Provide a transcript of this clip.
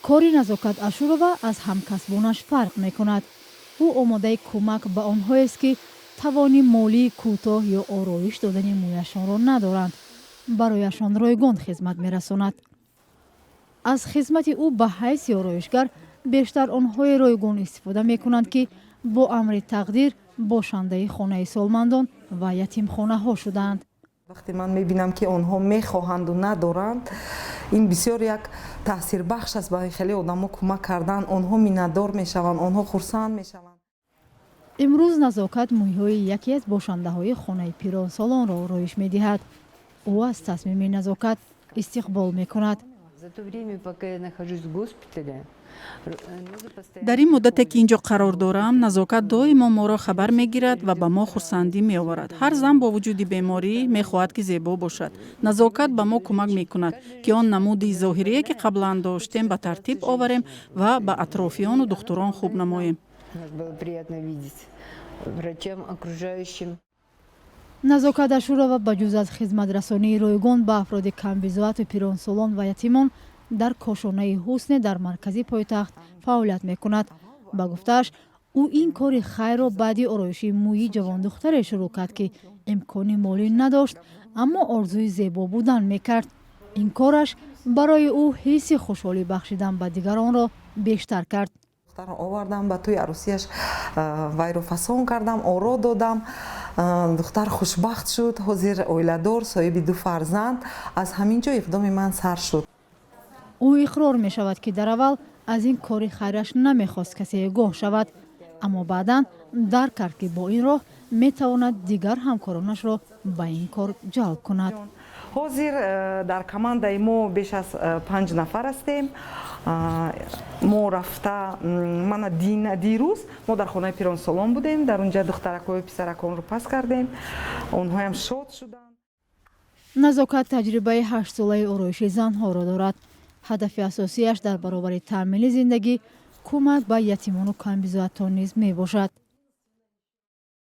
Кори Назокат Ашурова аз ҳамкасбонаш фарқ мекунад. Ӯ омодаи кӯмак ба онҳоест, ки тавони молии кӯтоҳ ё ороиш додани мӯяшонро надоранд. Барояшон ройгон хизмат мерасонад. Аз хизмати ӯ ба ҳайси ороишгар бештар онҳое ройгон истифода мекунанд, ки бо амри тақдир бошандаи хонаи солмандон ва ятимхонаҳо шудаанд. Вақте ман мебинам, ки онҳо мехоҳанду надоранд, ин бисёр як таъсирбахш аст. Ба хеле одамо кӯмак кардан, онҳо миннатдор мешаванд, онҳо хурсанд мешаванд. Имрӯз Назокат мӯйҳои яке аз бошандаҳои хонаи пиронсолонро ороиш медиҳад. Ӯ аз тасмими Назокат истиқбол мекунад. За то время, пока я нахожусь в госпитале, Дар ин муддате, ки ин ҷо қарор дорам, Назокат доимо моро хабар мегирад ва ба мо хурсандӣ меоварад. Ҳар зан бо вуҷуди беморӣ мехоҳад, ки зебо бошад. Назокат ба мо кӯмак мекунад, ки он намуди зоҳирие, ки қаблан доштем, ба тартиб оварем ва ба атрофиёну духтурон хуб намоем. Нас было приятно видеть врачам, окружающим. Назокат Ашурова ба ҷуз аз хизматрасонии ройгон ба афроди камбизоату пиронсолон ва ятимон, дар кошонаи ҳусне дар маркази пойтахт фаъолият мекунад. Ба гуфтааш, ӯ ин кори хайрро баъди ороиши мӯи ҷавондухтаре шурӯъ кард, ки имкони молӣ надошт, аммо орзуи зебо будан мекард. Ин кораш барои ӯ ҳисси хушҳолӣ бахшидан ба дигаронро бештар кард. Духтарро овардам, ба тӯи арӯсияш вайро фасон кардам, оро додам. Духтар хушбахт шуд, ҳозир оиладор, соҳиби ду фарзанд. Аз ҳамин ҷо иқдоми ман сар шуд. Ӯ иқрор мешавад, ки дар аввал аз ин кори хайраш намехост касе огоҳ шавад, аммо баъдан дарк кард, ки бо ин роҳ метавонад дигар ҳамкоронашро ба ин кор ҷалб кунад. Ҳозир дар командаи мо беш аз панҷ нафар ҳастем. Мо рафта мана дирӯз мо дар хонаи пиронсолон будем. Дар унҷа духтаракҳою писараконро пас кардем, онҳоям шод шуданд. Назокат таҷрибаи 8-солаи ороиши занҳоро дорад. Ҳадафи асосиаш дар баробари таъмини зиндагӣ кӯмак ба ятимону камбизоатон низ мебошад.